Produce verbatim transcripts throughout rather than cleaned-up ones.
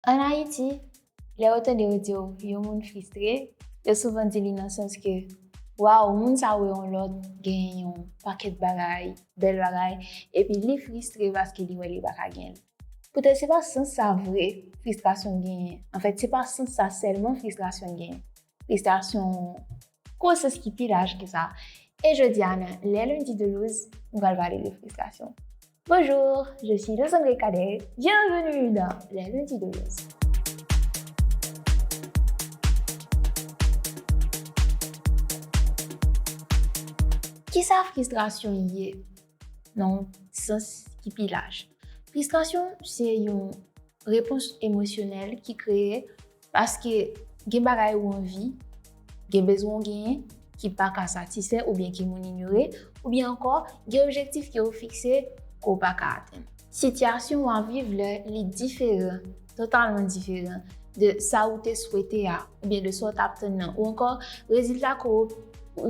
Ann Ayiti, lè yo tande yo di w yon moun fristre, yo souvan di li nan sans ke, waw, moun sa wè yon lòt gen yon pakèt bagay, bèl bagay, epi li fristre paske li wè li pa ka gen l. Poutèt se pa sans sa vre fristrasyon genyen. Anfèt, se pa sans sa sèlman fristrasyon genyen. Fristrasyon yon gwo sans ki pi laj ke sa. E jodi a nan Les Lundis de Louse, nou pral pale de fristrasyon. Bonjour, je suis Lozandre Cadet. Bienvenue dans Les Lundis de Louse. Kisa fristrasyon ye nan yon sans ki pi laj? Fristrasyon se yon repons emosyonèl ki kreye paske gen bagay ou anvi, gen bezwen ou genyen ki pa ka satisfè oubyen ke moun inyore, oubyen ankò gen objektif ke ou fikse ke ou pa ka atenn. Sitiyasyon w ap viv la, li diferan, totalman diferan de sa ou te swete a, oubyen de sa w t ap tann nan, ou ankò rezilta ke w,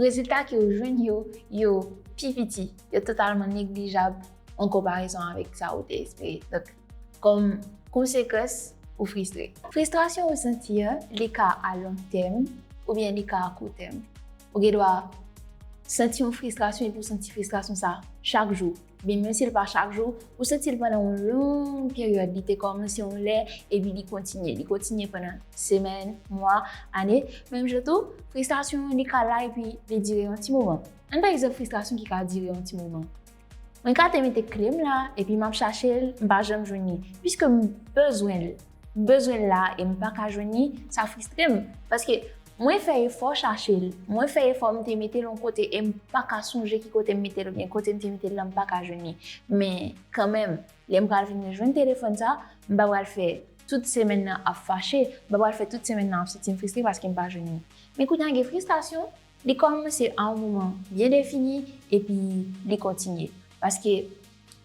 rezilta ke w jwenn yo, yo pi piti, yo totalman neglijab an konparezon avèk sa ou te espere. Donk, kòm konsekans, ou fristre. Fristrasyon ou santi a, li ka a long tèm oubyen li ka a kou tèm. Ou gen dwa santi yon fristrasyon epi ou santi fristrasyon sa chak jou. Oubyen menm si l pa chak jou, ou santi l pandan yon long peryòd, li te kòmanse yon lè epi li kontinye. Li kontinye pandan semèn, mwa, ane. Menm jan tou, fristrasyon an li ka la epi li dire yon ti moman. Ann pran egzanp fristrasyon ki ka dire yon ti moman. Mwen ka te mete kle m la, epi m ap chache l, m pa janm jwenn li. Piske m bezwen l, m bezwen l la e m pa ka jwenn li, sa fristre m. Paske mwen fè efò chache l, mwen fè efò m te mete l yon kote e m pa ka sonje ki kote m mete l oubyen kote m te mete l la m pa ka jwenn li. Men kanmenm, lè m pral vin jwenn telefòn sa, m pa pral fè tout semèn nan ap fache, m pa pral fè tout semèn nan ap santi m fristre paske m pa jwenn li. Men kounye a gen fristrasyon, li kòmanse a yon moman byen defini epi li kontinye. Paske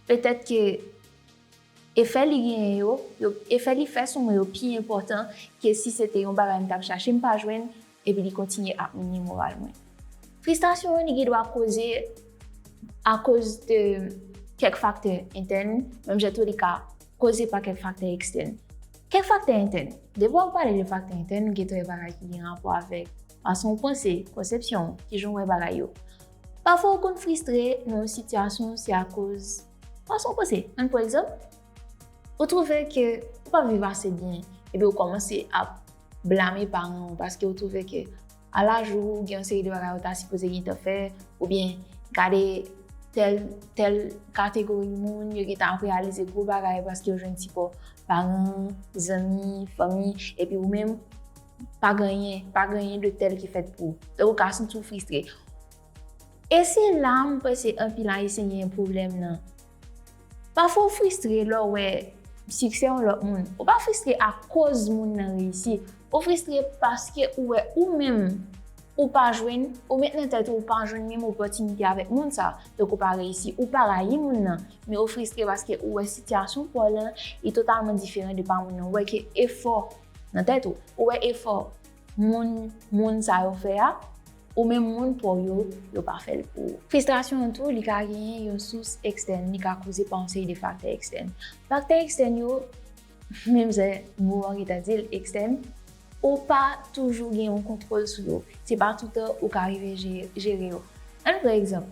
petèt ke efè li genyen yo, yo, efè li fè sou mwen yo pi enpòtan ke si se te yon bagay m t ap chache m pa jwenn, epi li kontinye ap minen moral mwen. Fristrasyon an, li gen dwa koze akoz de kèk faktè entèn, menm jan tou li ka koze pa kèk faktè ekstèn. Kèk faktè entèn. Depi w ap pale de faktè entèn, ou gentan wè bagay ki gen rapò avèk fason w panse, konsepsyon w, kijan w wè bagay yo. Pafwa ou konn fristre nan yon sitiyasyon, se akoz fason w panse. Ann pran egzanp, ou twouve ke ou p ap viv ase byen, epi ou kòmanse ap blame paran w paske ou twouve ke a laj ou, gen yon seri de bagay ou ta sipoze gentan fè, oubyen gade tèl, tèl kategori moun, yo gentan ap reyalize gwo bagay paske yo jwenn sipò paran, zanmi, fanmi, epi ou menm, pa gen anyen, pa gen anyen de tèl ki fèt pou ou. Donk, ou ka santi w fristre. E se la m panse anpil Ayisyen gen pwoblèm nan. Pafwa ou fristre lè w wè siksè yon lòt moun. Ou pa fristre akoz moun nan reyisi. Ou fristre paske ou wè ou menm ou pa jwenn, ou met nan tèt ou, ou pa jwenn menm opòtinite avèk moun sa. Donk ou pa reyisi, ou pa rayi moun nan. Men ou fristre paske ou wè sitiyasyon pa w lan, li totalman diferan de pa moun nan. Ou wè ke efò nan tèt ou. Ou wè efò moun, moun sa yo fè a, ou menm moun pa w yo, yo pa fè l pou ou. Fristrasyon an tou, li ka genyen yon sous ekstèn, li ka koze pa yon seri de faktè ekstèn. Faktè ekstèn yo, menm jan mo an gentan di l, ekstèn, ou pa toujou gen yon kontwòl sou yo. Se pa toutan ou ka rive je-, jere yo. Ann pran egzanp.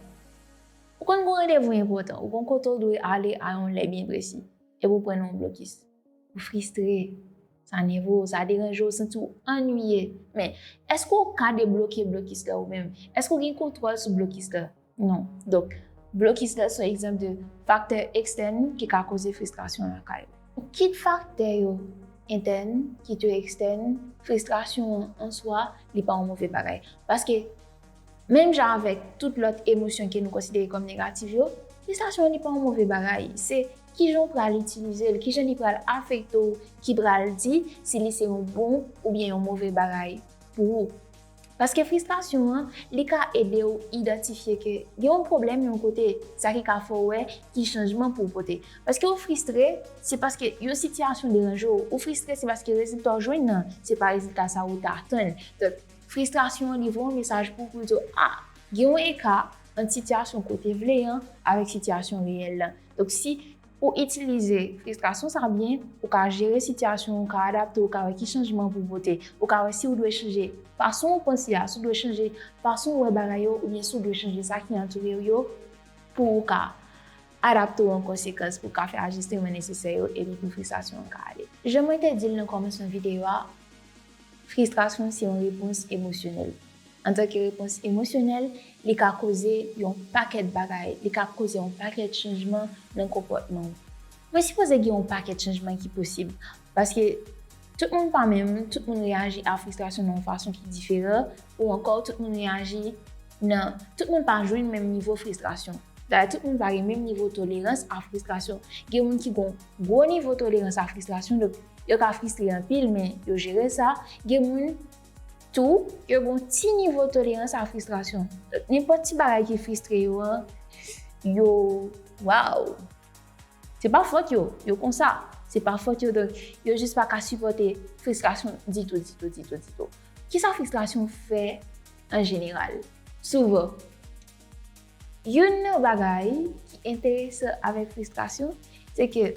Ou konn gen yon randevou enpòtan, ou gen yon kote ou dwe ale a yon lè byen presi, epi ou pran nan yon blokis. Ou fristre, sa nève w, sa deranje w, ou santi w annuiye. Men, èske ou ka debloke blokis la ou menm? Èske ou gen kontwòl sou blokis la? Non. Donk, blokis la se yon egzanp de faktè ekstèn ki ka koze fristrasyon lakay ou. Kit faktè yo entèn, kit yo ekstèn, fristrasyon an an swa, li pa yon move bagay. Paske, menm jan avèk tout lòt emosyon ke nou konsidere kòm negatif yo, fristrasyon an li pa yon move bagay. Se kijan w pral itilize l, kijan li pral afekte w, ki pral di si li se yon bon oubyen yon move bagay pou ou. Paske fristrasyon an, li ka ede w idantifye ke gen yon pwoblèm yon kote, sa ki ka fè w wè ki chanjman pou w pote. Paske ou fristre, se paske yon sitiyasyon deranje w. Ou fristre, se paske rezilta w jwenn nan, se pa rezilta sa ou t atann. Donk, fristrasyon an, li voye yon mesaj pou ou, pou l di w, a, gen yon eka ant sitiyasyon ke w te vle an avèk sitiyasyon reyèl lan. Donk, si Ou itilize fristrasyon sa byen, ou ka jere sitiyasyon, ou ka adapte, ou ka wè ki chanjman pou w pote, ou ka wè si w dwe chanje fason w panse a, si w dwe chanje fason w wè bagay yo, oubyen si w dwe chanje sa ki antoure w yo, pou w ka adapte w an konsekans, pou w ka fè ajisteman nesesè yo, epi pou fristrasyon an ka ale. Jan mwen te di l nan kòmansman videyo a, fristrasyon se yon repons emosyonèl. Antanke repons emosyonèl, li ka koze yon pakèt bagay, li ka koze yon pakèt chanjman nan konpòtman w. Mwen sipoze gen yon pakèt chanjman ki posib, paske tout moun pa menm, tout moun reyaji a fristrasyon nan yon fason ki diferan, ou ankò tout moun reyaji nan, tout moun pa jwenn menm nivo fristrasyon. Dayè, tout moun pa gen menm nivo tolerans a fristrasyon. Gen moun ki gon gwo nivo tolerans a fristrasyon, donk yo ka fristre anpil, men yo jere sa. Gen moun tou, yo gon ti nivo tolerans a fristrasyon. Donk, nenpòt ti bagay ki fristre yo an, yo, waw, se pa fòt yo, yo konsa. Se pa fòt yo, donk yo jis pa ka sipòte fristrasyon ditou, ditou, ditou, ditou. Kisa fristrasyon fè an jeneral? Souvan, youn nan bagay ki enteresan avèk fristrasyon, se ke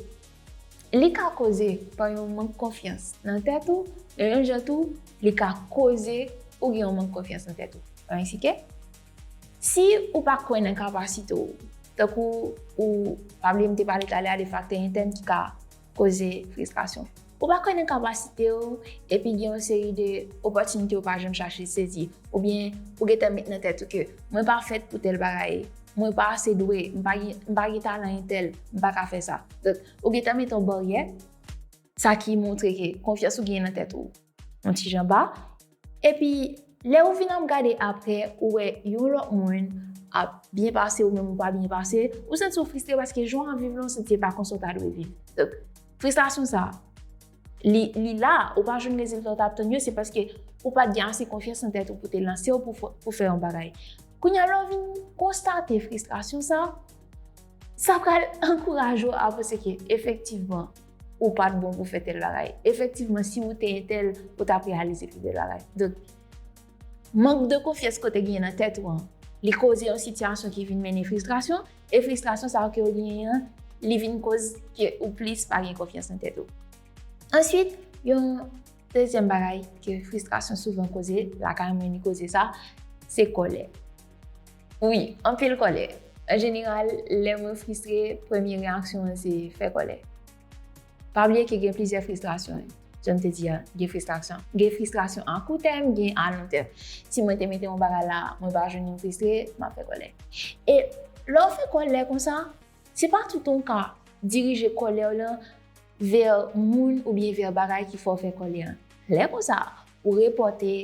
li ka koze pa yon mank konfyans nan tèt ou, men menm jan tou, li ka koze ou gen yon mank konfyans nan tèt ou. Ou eksplike? Si ou pa kwè nan kapasite w, tankou ou, pa bliye m te pale talè a de faktè entèn ki ka koze fristrasyon. Ou pa kwè nan kapasite w, epi gen yon seri de opòtinite ou pa janm chache sezi, oubyen ou gentan met nan tèt ou ke mwen pa fèt pou tèl bagay, mwen pa ase dwe, m pa gen, m pa gen talan entèl, m pa ka fè sa. Donk, ou gentan met yon baryè, sa ki montre ke konfyans ou gen nan tèt ou yon ti jan ba. Epi, lè ou vin ap gade apre, ou wè yon lòt moun ap byen pase, ou menm ou pa byen pase, ou santi w fristre paske jan w ap viv la, ou santi se pa konsa w ta dwe viv. Donk, fristrasyon sa, li, li la, ou pa jwenn rezilta w t ap tann yo, se paske ou pa t gen ase konfyans nan tèt ou pou te lanse w pou fè, pou fè yon bagay. Kounye a, lè w vin konstate fristrasyon sa, sa pral ankouraje w a panse ke efektivman, ou pa t bon pou fè tèl bagay. Efektivman, si ou te entèl, ou t ap reyalize pi bèl bagay. Donk, mank de konfyans ke w te genyen nan tèt ou an, li koze yon sitiyasyon ki vin mennen fristrasyon, e fristrasyon sa a ke w genyen an, li vin koz ke ou plis pa gen konfyans nan tèt ou. Answit, yon dezyèm bagay ke fristrasyon souvan koze, lakay mwen li koze sa, se kòlè. Wi, anpil kòlè. An jeneral, lè mwen fristre, premye reyaksyon an se fè kòlè. Pa bliye ke gen plizyè fristrasyon. Jan m te di a, gen fristrasyon, gen fristrasyon a kou tèm, gen a lon tèm. Si mwen te mete yon bagay la, mwen pa jwenn li, m fristre, m ap fè kòlè. E lè w fè kòlè konsa, se pa toutan w ka dirije kòlè w lan vè moun oubyen vè bagay ki fè w fè kòlè an. Lè konsa, ou repòte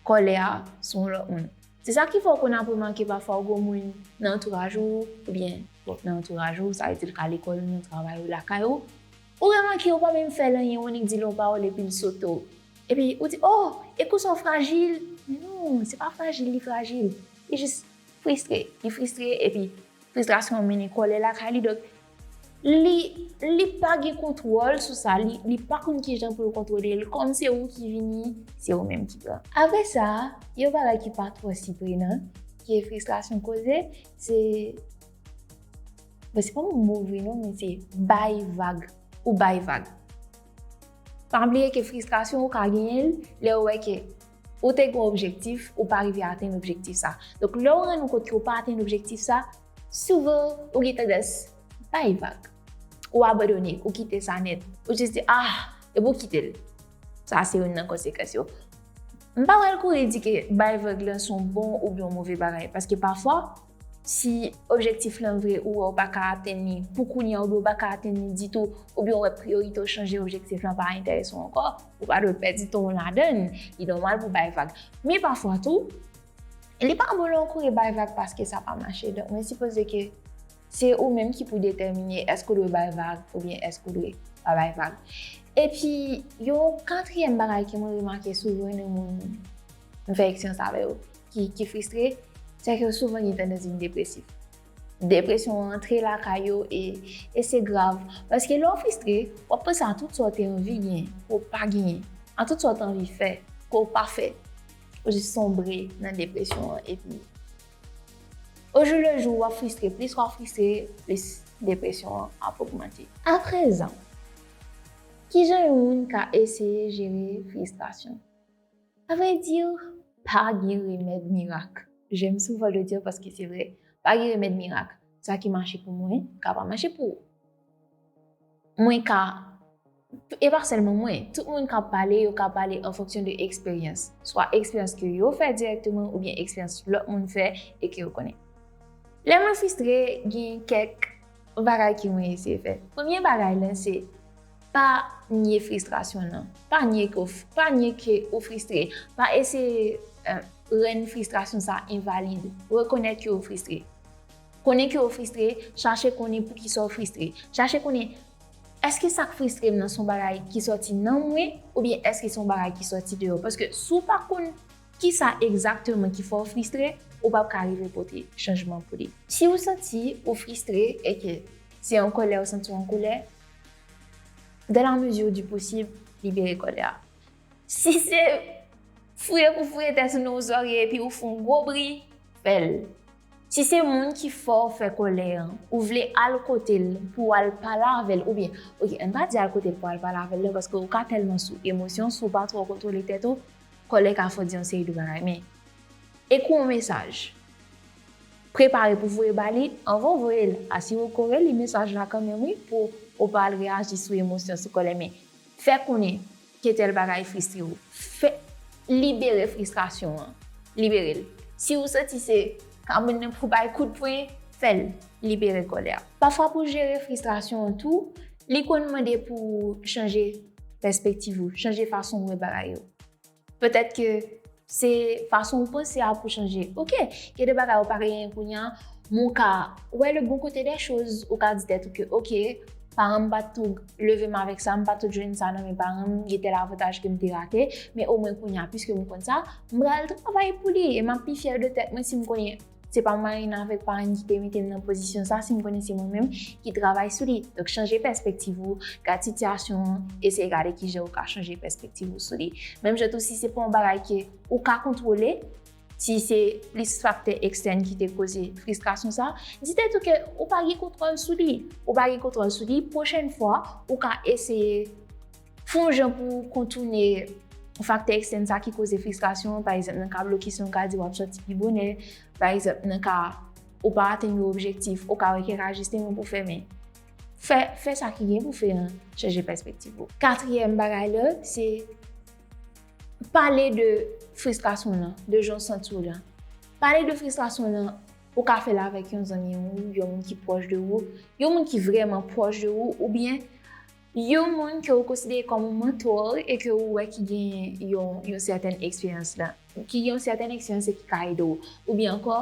kòlè a sou yon lòt moun. Se sa ki fè w konn ap remake pafwa w gon moun nan antouraj ou, oubyen, bon, nan antouraj ou, sa vle di l ka lekòl ou, nan travay ou, lakay ou, ou remake ou pa menm fè l anyen, ou annik di l yon pawòl epi l sote w. Epi ou di, "Oh, e konsa w frajil?" Non, se pa frajil, li frajil. Li jis fristre. Li fristre, epi fristrasyon an mennen kòlè lakay li. Donk, li, li pa gen kontwòl sou sa, li, li pa konn kijan pou l kontwole l. Kòm se ou ki vini, se ou menm ki pran. Apre sa, yon bagay ki pa twò siprenan, ke fristrasyon koze, se, bon, se pa yon mo vre non, men se bay vag. Ou bay vag. Pa bliye ke fristrasyon ou ka genyen l lè ou wè ke ou te gen yon objektif, ou pa rive atenn objektif sa. Donk, lè ou rann ou kont ke ou pa atenn objektif sa, souvan ou gen tandans bay vag. Ou abandone, ou kite sa nèt. Ou jis di, "Ah, epi ou kite l." Sa se youn nan konsekans yo. M pa pral kouri di ke bay vag lan se yon bon oubyen yon move bagay, paske pafwa, si objektif lan vre ou wè ou pa ka atenn li pou kounye a, oubyen ou pa ka atenn li ditou, oubyen ou wè priyorite w chanje, objektif lan pa enterese w ankò, ou pa dwe pèdi tan w ladan l. Li nòmal pou w bay vag. Men pafwa tou, li pa bon lè w kouri bay vag paske sa pa mache. Donk, mwen sipoze ke se ou menm ki pou detèmine èske w dwe bay vag oubyen èske w dwe pa bay vag. Epi, yon katriyèm bagay ke mwen remake souvan nan moun m fè eksperyans avè yo ki, ki fristre, se ke yo souvan gen tandans vin depresif. Depresyon an antre lakay yo e, e se grav. Paske lè w fristre, w ap panse a tout sa w te anvi genyen, ke w pa genyen, a tout sa w te anvi fè, ke w pa fè. Ou jis sonbre nan depresyon an, epi ojoulejou, w ap fristre. Plis w ap fristre, plis depresyon an ap ogmante. Aprezan, kijan yon moun ka eseye jere fristrasyon? Avrèdi, pa gen remèd mirak. J'aime souvent le dire parce que c'est vrai. Pa gen remèd mirak. Sa ki mache pou mwen ka pa mache pou ou. Mwen ka, e pa sèlman mwen, tout moun k ap pale, yo ka pale an fonksyon de eksperyans. Swa eksperyans ke yo fè dirèkteman oubyen eksperyans lòt moun fè e ke yo konnen. Lè mwen fristre, gen kèk bagay ke mwen eseye fè. Premye bagay la, se pa nye fristrasyon nan. Pa nye ke w, pa nye ke ou fristre. Pa eseye, euh, rann fristrasyon sa envalid. Rekonèt ke ou fristre. Konnen ke ou fristre, chache konnen poukisa ou fristre. Chache konnen, èske sa k fristre m nan se yon bagay ki sòti nan mwen oubyen èske se yon bagay ki sòti deyò? Paske si w pa konn kisa egzakteman ki fè w fristre, ou p ap ka rive pote chanjman pou li. Si w santi ou fristre e ke se an kòlè ou santi w an kòlè, dans la mesure du possible, libere kòlè a. Si se foure pou foure tèt ou nan yon zòrye epi ou fè yon gwo bri, fè l. Si se moun ki fè w fè kòlè an, ou vle al kote l pou w al pale avè l, oubyen, oke, ann pa di al kote l pou w al pale avè l la, paske ou ka tèlman sou emosyon, si w pa twò kontwole tèt ou, kòlè ka fè w di yon seri de bagay. Men, ekri yon mesaj. Prepare pou voye ba li, anvan w voye l, asire w ke w reli mesaj la kanmenm, wi, pou ou pa al reyaji sou emosyon, sou kòlè. Men, fè konnen ke tèl bagay fristre w. Fè, libere fristrasyon an. Libere l. Si w santi se ka moun nan pou bay kout pwen, fè l. Libere kòlè a. Pafwa pou jere fristrasyon an tou, li konn mande pou w chanje pèspektiv ou, chanje fason w wè bagay yo. Petèt ke se fason w panse a pou chanje. Oke, gen de bagay ou pa genyen kounye a, men ou ka wè le bon côté des choses, ou ka di tèt ou ke, oke, paran m pa t tou leve m avèk sa, m pa t tou jwenn sa nan men paran m, gen tèl avantaj ke m te rate, men omwen kounye a, piske m konn sa, m pral travay pou li, e m ap pi fyè de tèt mwen si m konnen se pa Marina avèk Paran ki te mete m nan pozisyon sa, si m konnen se mwen menm ki travay sou li. Donk, chanje pèspektiv ou, gad sitiyasyon an, eseye gade kijan ou ka chanje pèspektiv ou sou li. Menm jan tou, si se pa yon bagay ke ou ka kontwole, si se plis faktè ekstèn ki te koze fristrasyon sa, di tèt ou ke ou pa gen kontwòl sou li. Ou pa gen kontwòl sou li, pwochèn fwa, ou ka eseye fè yon jan pou w kontoune faktè ekstèn sa ki koze fristrasyon an, pa egzanp, nan ka blokis lan, ou ka di w ap sòti pi bonè, pa egzanp, nan ka ou pa atenn yon objektif, ou ka wè kèk ajisteman pou fè, men fè, fè sa ki gen pou fè an, chanje pèspektiv ou. Katriyèm bagay la, se pale de fristrasyon lan, de jan w santi w lan. Pale de fristrasyon lan, ou ka fè l avèk yon zanmi w, yon moun ki pwòch de ou, yon moun ki vrèman pwòch de ou, oubyen yon moun ke ou konsidere kòm yon mentor e ke ou wè ki gen yon, yon sètèn eksperyans la, ki gen yon sètèn eksperyans e ki ka ede w. Oubyen ankò,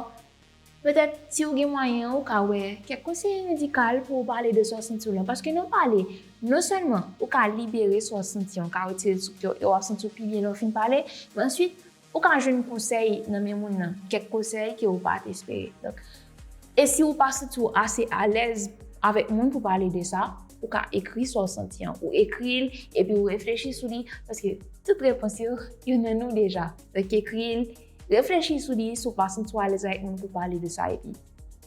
petèt, si ou gen mwayen, ou ka wè kèk konseye medikal pou ou pale de sa w santi w lan. Paske nan pale, non sèlman ou ka libere sa w santi an, ou ka retire l sou kè w, e w ap santi w pi byen lè w fin pale, men answit, ou ka jwenn konsèy nan men moun nan, kèk konsèy ke ou pa t espere. Donk, e si ou pa santi w ase alèz avèk moun pou pale de sa, ou ka ekri sa w santi an. Ou ekri l, epi ou reflechi sou li, paske tout repons yo, yo nan nou deja. Donk, ekri l, reflechi sou li, si w pa santi w alèz avèk moun pou pale de sa, epi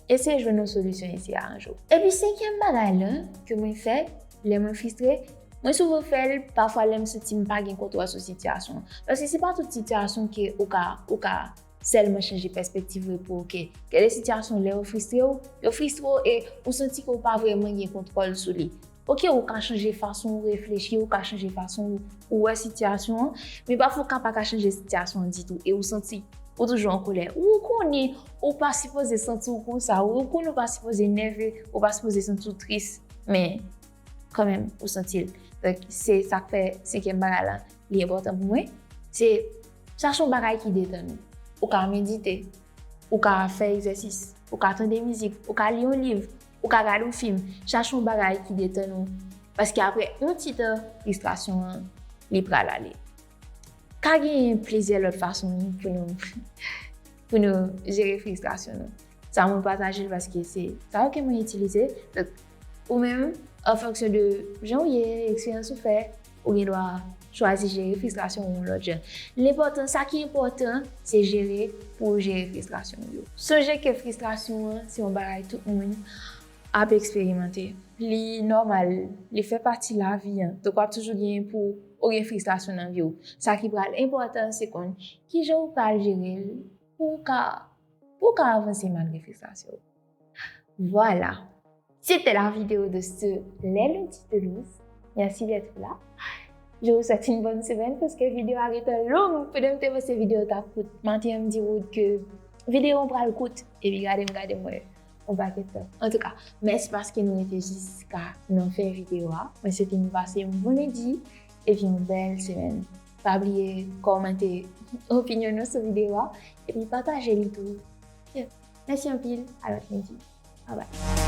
eseye jwenn yon solisyon, eseye aranje w. Epi senkyèm bagay la ke mwen fè lè mwen fristre, mwen souvan fè l pafwa lè m santi m pa gen kontwòl sou sitiyasyon an. Paske se pa tout sitiyasyon ke ou ka, ou ka sèlman chanje pèspektiv ou epi oke. Gen de sitiyasyon lè yo fristre w, yo fristre w e ou santi ke ou pa vrèman gen kontwòl sou li. Oke, ou ka chanje fason ou reflechi, ou ka chanje fason ou, ou wè sitiyasyon an, men pafwa ou ka pa ka chanje sitiyasyon an ditou e ou santi ou toujou an kolè. Ou konnen ou pa sipoze santi w konsa, ou konnen ou pa sipoze nève, ou pa sipoze santi w tris, men kanmenm, ou santi l. Donk, se sa k fè senkyèm bagay la, li enpòtan pou mwen, se chache yon bagay ki detann ou. Ou ka medite, ou ka fè egzèsis, ou ka tande mizik, ou ka li yon liv, ou ka gade yon fim. Chache yon bagay ki detann ou. Paske apre yon ti tan, fristrasyon an, li pral ale. Ka gen plizyè lòt fason pou nou, pou nou jere fristrasyon nou. Sa mwen pataje l paske se sa yo ke mwen itilize. Donk, ou menm, an fonksyon de jan ou ye, eksperyans ou fè, ou gen dwa chwazi jere fristrasyon ou yon lòt jan. Lenpòtan, sa ki enpòtan, se jere pou w jere fristrasyon w yo. Sonje ke fristrasyon an, se yon bagay tout moun ap eksperimante. Li nòmal, li fè pati lavi an. Donk w ap toujou gen pou ou gen fristrasyon nan vi w. Sa ki pral enpòtan se konn kijan ou pral jere l pou w ka pou w ka avanse malgre fristrasyon w. Voilà. C'était la vidéo de ce lundi de douze. Merci d'être là. Je vous souhaite une bonne semaine parce que vidéo a été longue. Pou de m te panse vidéo ta kout. Maten an m di Wood ke vidéo an pral kout. Epi gade m gade mwen. On pakèt tan. Antouka, mèsi paske nou rete jiska nan fen videyo a. Mwen swete nou pase yon bon lendi epi yon bèl semèn. Pa bliye kòmante opinyon nou sou videyo a epi pataje li tou. Mèsi anpil, a lòt lendi. Bye bye.